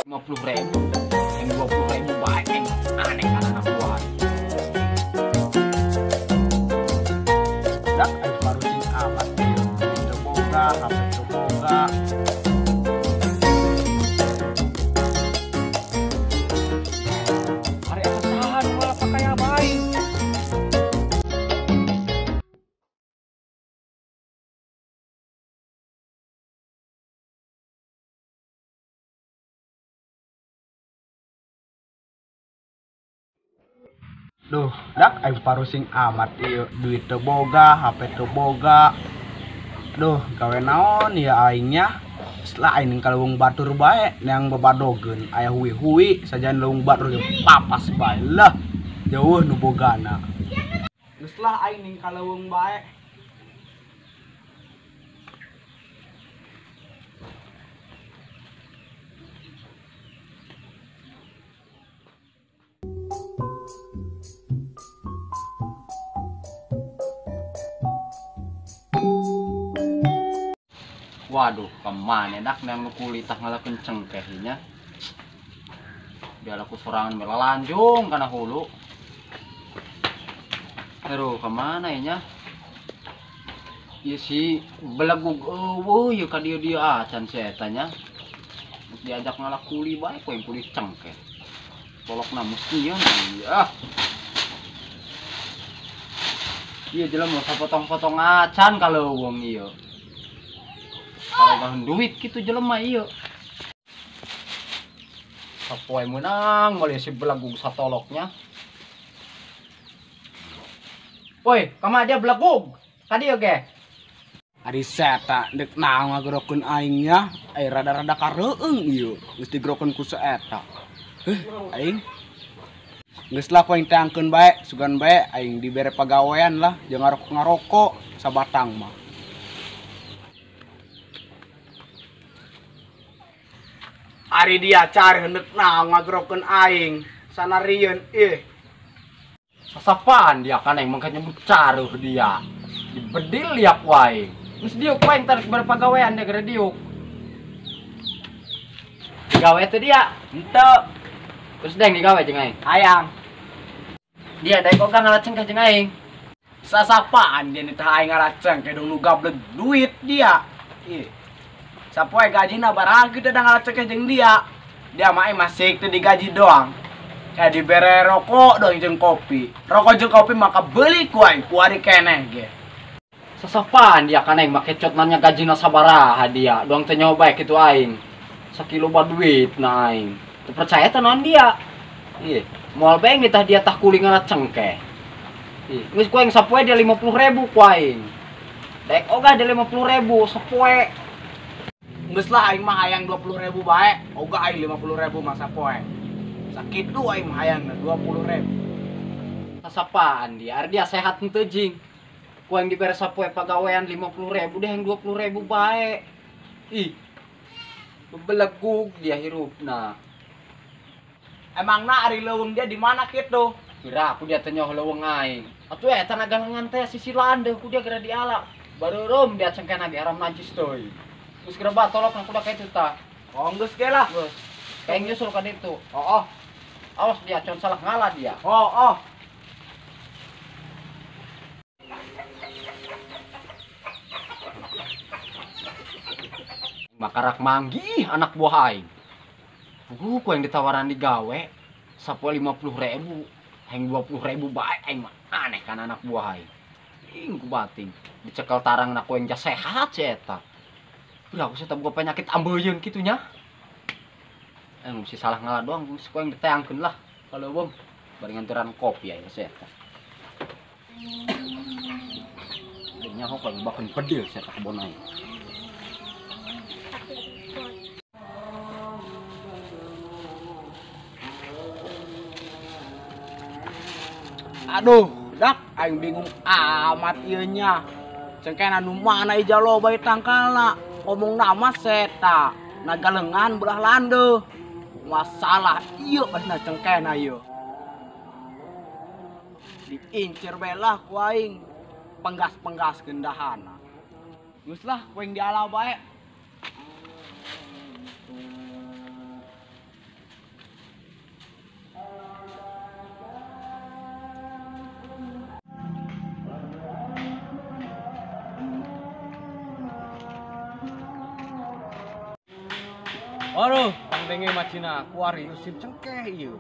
50.000, yang 20.000 baik yang aneh kan anak buah. Dak aing parucing amat ieu. Teu boga, HP teu boga. Ari eta saha nu malah pakaya baik. Duh, dak aing parusing amat ieu, duit teu boga, HP teu boga. Duh, gawe naon ya aingnya? Setelah aing ka leuweung batur bae, neang babadogeun, aya hui-hui sajan leuweung batur ge papas bae lah. Jauh nu bogana. Geus lah aing ning ka leuweung bae. Waduh, kemana dak nang kulitah ngalakeun cengkeh nya. Biar aku sorangan melalanjung kana hulu. Aduh, kemana ya nya? Ieu si belegug eueuh ieu ka dieu-dieu acan si eta nya. Diajak ngalak kuli bae ku yang kuli cengkeh. Tolokna mesti ya. Ieu jelema sapotong-potong acan ka leuweung ieu. Kalau duit gitu jelema ieu. Sapoe meunang meuli si belegug satoloknya. Woi, kama dia belegug. Tadi oge. Ari seta deuk naon ngagerokeun aing nya, ai rada-rada kareueung ieu. Geus digerokeun ku saeta. Heuh, aing. Geus lah ku aing teangkeun bae, sugan bae aing dibere pagawean lah, jeung ngarokok-ngarokok sabatang mah. Ari dia cari hendeuk naon ngagerokeun aing, sanarieun ih. Sasapaan dia kan aing mangka nyebut caruh dia. Dibedil ya ku aing. Geus diuk ku aing tarik bare pagawean dia gara diuk. Digawe teh dia? Henteu. Terus deng digawe jeung aing. Hayang. Dia daek ogah ngalah cengkeh jeung aing. Sasapaan dia nitah aing ngalah cengkeh dong nu gablek duit dia. Ih. Sapoe gajina barang kita dah ngalah cengkeh jeung dia. Dia mah masih teu digaji doang. Kayak dibere rokok doang jeung kopi. Rokok jeung kopi maka beli ku aing kuari keneh ge. Sasapaan dia kan aing make cot nanya gajina sabaraha dia. Doang teu nyoba bae kitu aing. Sakilo ba duit na aing. Teu percaya teh naon dia. Ih, moal bae nitah dia tah kuli ngalah cengkeh. Ih, geus ku aing sapoe dia 50.000 ku aing. Daek ogah dia 50.000 sapoe. Geus lah aing mah hayang 20.000 bae, ogah aing 50.000 mah sapoe. Sakitu aing mah hayang 20.000. Sasapaan dia, ari dia sehat henteu jing. Ku aing dibere sapoe pagawean 50.000 deh yang 20.000 bae. Ih. Bebelegug dia hirupna. Emangna ari leuweung dia di mana kitu? Kira aku dia teh nyoh leuweung aing. Atuh eta nagalengan teh sisi landeuh ku dia geura diala. Bareureum dia cengkehna ge haram najis teuing. Geus geura batolok na kuda kitu tah. Oh geus ge lah. Geus. Kayak nyusul ka ditu. Oh, oh. Awas dia con salah ngalah dia. Oh, oh. Makarak manggih anak buah aing. Ku yang ditawaran digawe sapoe 50.000, hayang 20.000 bae aing mah aneh kan anak buah aing. Ing ku bating dicekel tarang na ku yang sehat si eta. Udah aku sih boga penyakit ambeien kitu nya. Mesti salah ngalah doang ku yang diteangkeun lah kalau bom bari nganteran kopi aing si eta. Nya kok bakeun pedil si eta kebon aing. Aduh, dak aing bingung amat ieu nya. Cengkehna nu mana ija loba tangkalna. Ngomong nama seta, nagalengan belah landeuh. Masalah ieu pasna cengkehna ieu. Diincer belah ku aing. Penggas-penggas gendahana. Geus lah ku aing diala bae. Aduh, pangdenge macina kuari usip cengkeh ieu.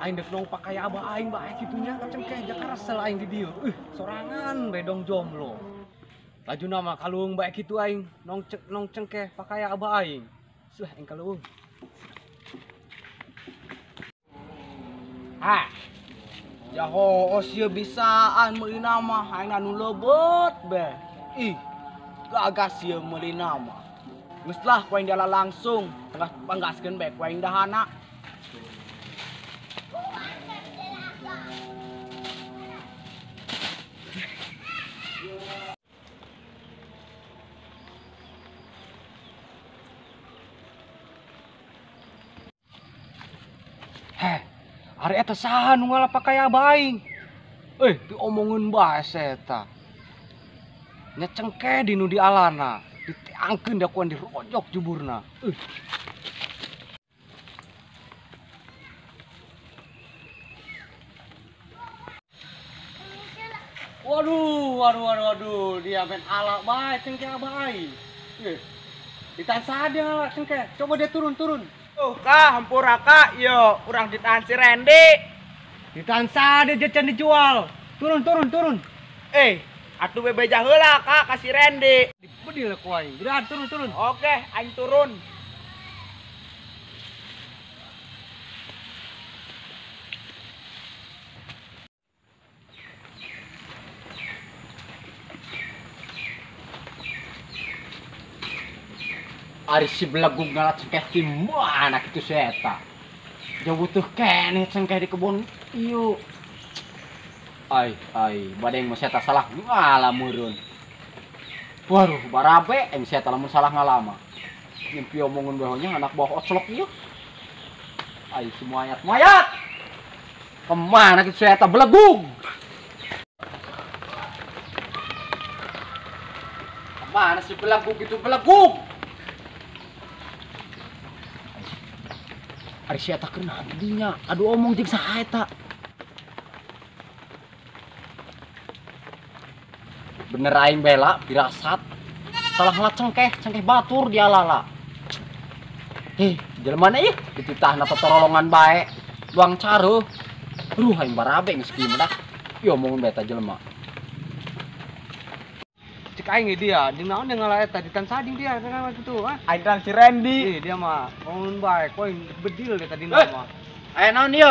Aing deuk nong pakai abah aing bae kitu nya ka cengkeh jaka resel aing di dieu. Sorangan bedong jomblo. Lajuna mah kalung bae kitu aing nong nong cengkeh pakai abah aing. Suah aing kalung. Ah. Jaho ieu bisaan meuli nama aing anu leubet be. Ih, gagas ieu meuli nama. Geus lah ku aing diala langsung, tengah panggaskeun bae ku aing dahana. Heh, ari eta saha nu ngala pakai abah aing? Diomongeun bae eta. Nya cengkeh di nu dialana. Ditiangkeun da kuan dirojok juburna. Waduh, waduh, waduh, waduh, dia main ala bae cengkeh abah aing. Ditahan dia ala cengkeh. Coba dia turun, turun. Tuh, kah hampura ka, yo urang ditahan si Randy. Ditahan dia jajan dijual. Turun, turun, turun. Atuh bebeja heula ka ka si Randy. Bedil ku aing. Udah turun, turun. Oke, aing turun. Ari si belegug ngala cengkeh ti mana kitu si eta. Jauh butuh keneh cengkeh di kebun ieu. Ai ai, badeng mah eta salah ngala meureun. Waduh, barabe em si eta lamun salah ngalama. Nyimpi omongan bae nya anak buah oclok ieu. Ai si mayat mayat. Kemana kitu si eta belegug? Kemana si belegug itu belegug? Ari si eta keur nahan dinya, adu omong jeung saha eta. Bener aing bela pirasat. Salah ngala cengkeh, cengkeh batur dia lala. Jelema na ieu dititahna totorolongan bae, luang careuh. Aduh aing barabe geus kieu mah dah. Ieu omongan bae eta jelema. Cek aing dia, jeung naon dia ngala eta ditan sading dia kana kitu, ah. Aing tan si Randy. Dia mah omongan bae, koe bedil dia tadi mah. Aya naon ieu?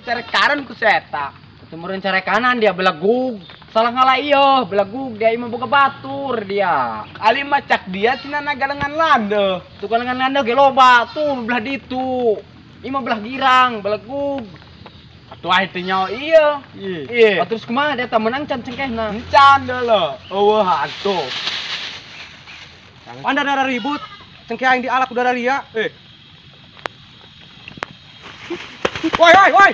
Cari karan ku si eta. Ketemureun care kanan dia belegug. Salah ngala ieu, belegug dia imah boga batur dia. Ali mah cak dia cenah galengan lande. Tuh galengan lande ge loba tuh belah ditu. Imah belah girang, belegug. Atuh aing teh nyaho ieu. Iya. Terus kumaha dia teh menang can cengkehna? Encan deuleu. Eueuh atuh. Panda darah ribut, cengkeh aing dialak udara ria. Woi, woi, woi.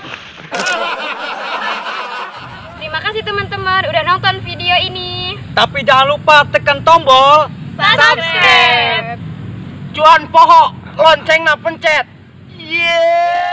Terima kasih teman-teman udah nonton video ini. Tapi jangan lupa tekan tombol subscribe. Cuan poho, loncengna pencet. Yeah.